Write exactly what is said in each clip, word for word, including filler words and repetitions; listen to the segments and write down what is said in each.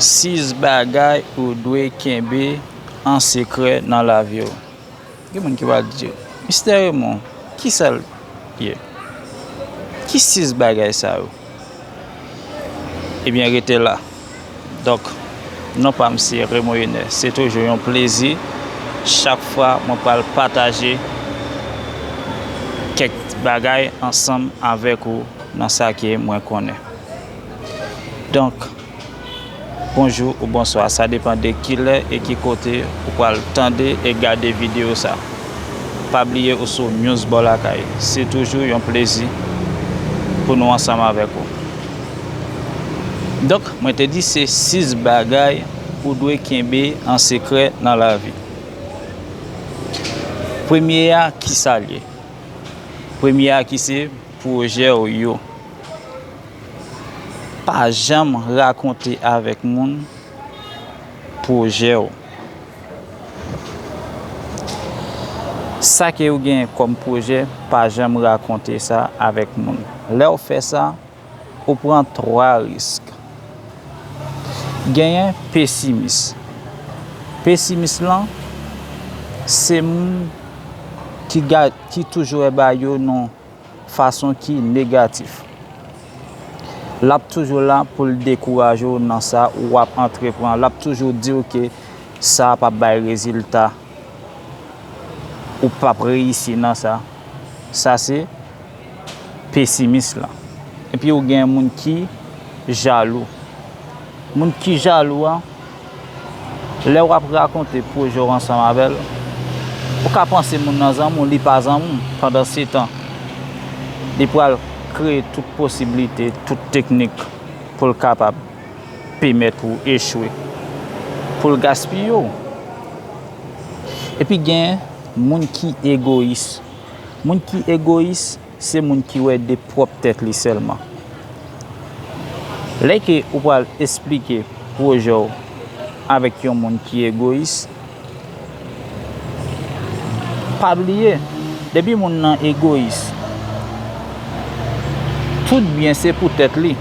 Sis bagay ou dwe kenbe an sekrè nan lavi w. Gen moun ki va di, "Mistè Raymond, kisa l ye? Ki sis bagay sa yo?" Ebyen, rete la. Donk, non pa m se Raymond Ener. Se toujou yon plezi chak fwa mwen pral pataje kèk bagay ansanm avèk ou nan sa ke mwen konnen. Donk, bonjou ou bonswa, sa depann de kilè e ki kote ou pral tande e gade videyo sa. Pa bliye ou sou News Bò Lakay. Se toujou yon plezi pou nou ansanm avèk ou. Donk, mwen te di se sis bagay ou dwe kenbe an sekrè nan lavi. Premye a, kisa l ye? Premye a ki se pwojè w yo. Pa janm rakonte avèk moun pwojè w. Sa ke ou genyen kòm pwojè, pa janm rakonte sa avèk moun. Lè w fè sa, ou pran twa risk. Genyen pesimis. Pesimis lan, se moun ki ga-, ki toujou wè bagay yo nan fason ki negatif. L ap toujou la pou l dekouraje w nan sa w ap antreprann. L ap toujou di w ke sa p ap bay rezilta. Ou p ap reyisi nan sa. Sa se pesimis lan. Epi ou gen moun ki jalou. Moun ki jalou a, lè w ap rakonte pwojè w ansanm avè l, ou ka panse moun nan zanmi w, li pa zanmi w. Pandansetan, li pral kreye tout posiblite, tout teknik pou l kapab pèmèt ou echwe, pou l gaspiye w. Epi gen moun ki egoyis. Moun ki egoyis, se moun ki wè de pwòp tèt li sèlman. Lè ke ou pral esplike pwojè w avèk yon moun ki egoyis, pa bliye, depi moun nan egoyis, tout byen se pou tèt li.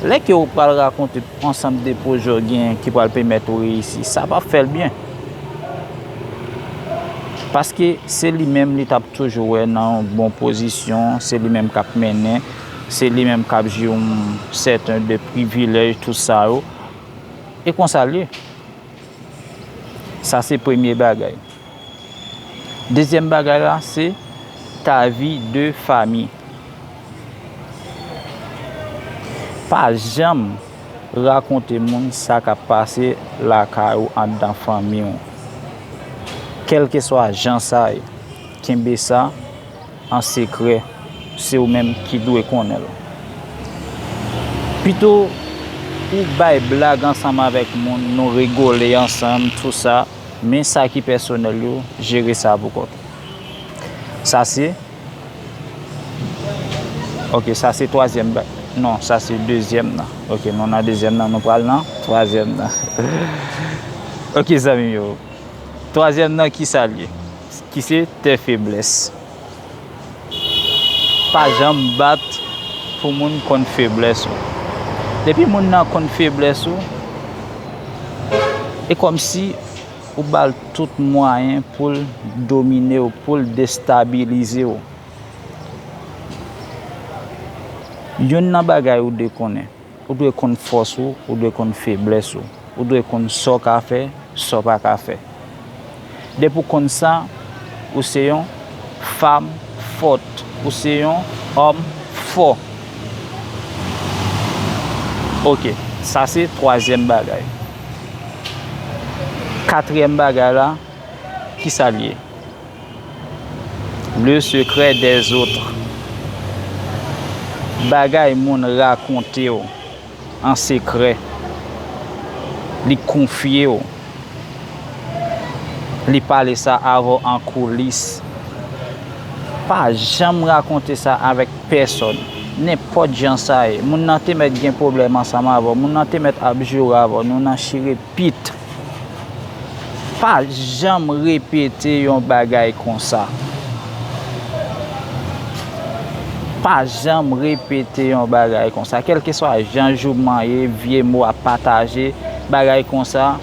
Lè ke ou pral rakonte ansanm de pwojè w genyen ki pral pèmèt ou reyisi, sa p ap fè l byen. Paske se li menm li t ap toujou wè nan yon bon pozisyon, se li menm k ap mennen, se li menm k ap jwi yon sèten de privilèj, tout sa yo. E konsa l ye. Sa se premye bagay. Dezyèm bagay la, se ta vi de fami. Pa janm rakonte moun sa k ap pase lakay ou anndan fanmi w. Kèlkeswa jan sa ye, kenbe sa an sekrè, se ou menm ki dwe konnen l. Pito ou bay blag ansanm avèk moun, nou rigole ansanm, tou sa, men sa ki pèsonèl yo, jere sa pou kont ou. Sa se, ok, sa se twazyèm ba-, non, sa se dezyèm nan. Ok, nou nan dezyèm nan, nou pral nan twazyèm nan. Ok, zanmi m yo. Twazyèm nan, ki sa l ye? Ki se tè feblès. Pa janm bat pou moun konn feblès ou. Depi moun nan konn feblès ou, e kòmsi ou ba l tout mwayen pou l domine w, pou l destabilize w. Youn nan bagay ou dwe konnen, ou dwe konn fòs ou, ou dwe konn feblès ou, ou dwe konn sa w ka fè, sa w pa ka fè. Depi w konn sa, ou se yon fanm fòt, ou se yon òm fò. Ok, sa se twazyèm bagay. Katriyèm bagay la, ki sa l ye? Le secret des autres. Bagay moun rakonte w an sekrè, li konfye w, li pale sa avè w an koulis. Pa janm rakonte sa avèk pèsòn. Nenpòt jan sa ye, moun nan te mèt gen pwoblèm ansanm avè w, moun nan te mèt ap joure avè w, nou nan chire pit. Pa janm repete yon bagay konsa. Pa janm repete yon bagay konsa. Kèlkeswa jan jouman ye, vye mo ap pataje, bagay konsa,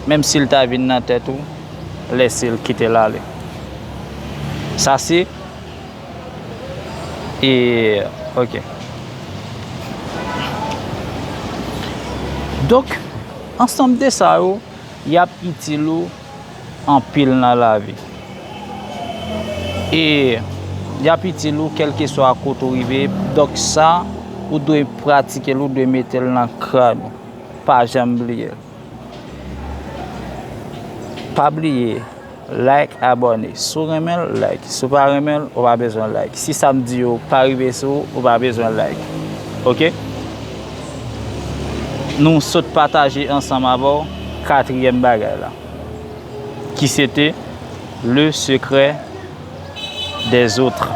menm si l ta vin nan tèt ou, lèse l, kite l ale. Sa se, e, ok. Donk, ansanm de sa yo, y ap itil ou anpil nan lavi. E y ap itil ou kèlkeswa kote w rive. Donk sa, ou dwe pratike l, ou dwe mete l nan kràn ou. Pa janm bliye l. Pa bliye, like, abòne. Si w renmen l, like. Si w pa renmen l, ou pa bezwen like. Si sa m di yo pa rive sou ou, ou pa bezwen like. Ok? Nou sot pataje ansanm avè w katriyèm bagay la, ki se te le secret des autres.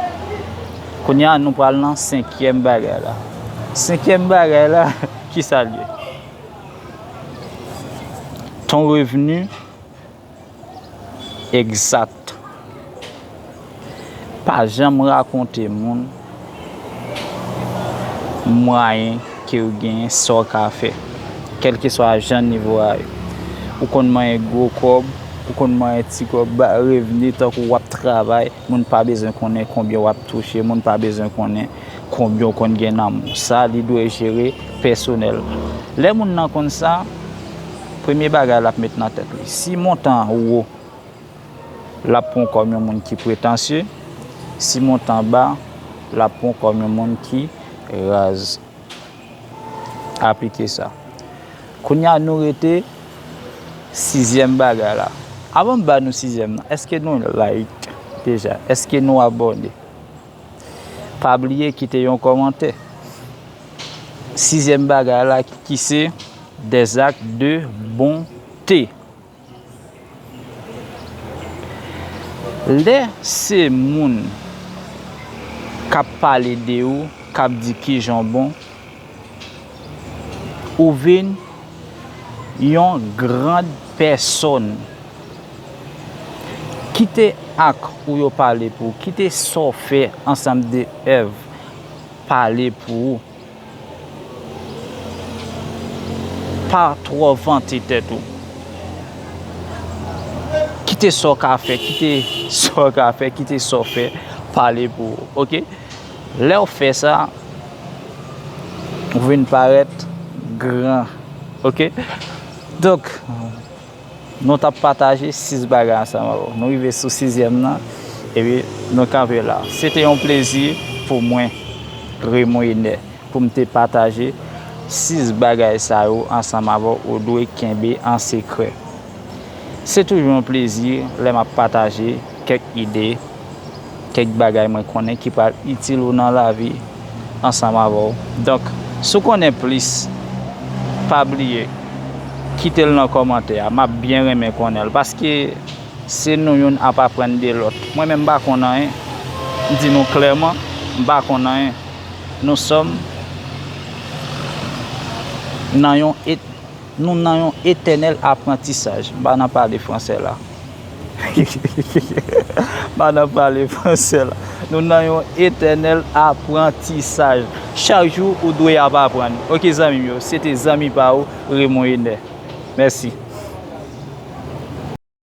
Kounye a, nou pral nan senkyèm bagay la. Senkyèm bagay la, ki sa l ye? Ton revenu exact. Pa janm rakonte moun mwayen ke w genyen, sa w ka fè, kèlkeswa jan nivo a ye. Ou konn manyen gwo kòb, ou konn manyen ti kòb, ba revni, tankou w ap travay, moun pa bezwen konnen konbyen w ap touche, moun pa bezwen konnen konbyen w konn gen nan men w. Sa, li dwe jere pèsonèl. Lè moun nan konn sa, premye bagay l ap met nan tèt li, si montan an wo, l ap pran w kòm yon moun ki pretansye. Si montan ba, l ap pran w kòm yon moun ki raz. Aplike sa. Kounye a, nou rete sizyèm bagay la. Avan m ba nou sizyèm nan, èske nou like deja? Èske nou abòne? Pa bliye kite yon kòmantè. Sizyèm bagay la, ki se des actes de bonté. Lè se moun k ap pale de ou, k ap di kijan w bon, ou vin yon grand pèsòn. Kite ak ou yo pale pou ou, kite sa w fè ansanm de èv pale pou ou. Pa twò vante tèt ou. Kite sa w ka fè, kite sa w ka fè, kite sa w fè pale pou ou, ok? Lè w fè sa, ou vin parèt gran, ok? Donk, nou t ap pataje sis bagay ansanm avè w. Nou rive sou sizyèm nan, epi nou kanpe la. Se te yon plezi pou mwen, Raymond Ener, pou m te pataje sis bagay sa yo ansanm avè w, ou dwe kenbe an sekrè. Se toujou yon plezi lè m ap pataje kèk ide, kèk bagay mwen konnen ki pral itil ou nan lavi ansanm avè w. Donk, si w konnen plis, pa bliye, kite l nan kòmantè a. M ap byen renmen konnen l, paske se nou youn ap aprann de lòt. Mwen menm, m pa konn anyen. M di nou klèman, m pa konn anyen. Nous sommes nan yon et-, nou nan yon etènèl aprantisaj. M pa nan pale fransè la. M pa nan pale fransè la. Nou nan yon etènèl aprantisaj. Chak jou, ou dwe ap aprann. Ok, zanmi m yo, se te zanmi pa ou, Raymond Ener. Mèsi.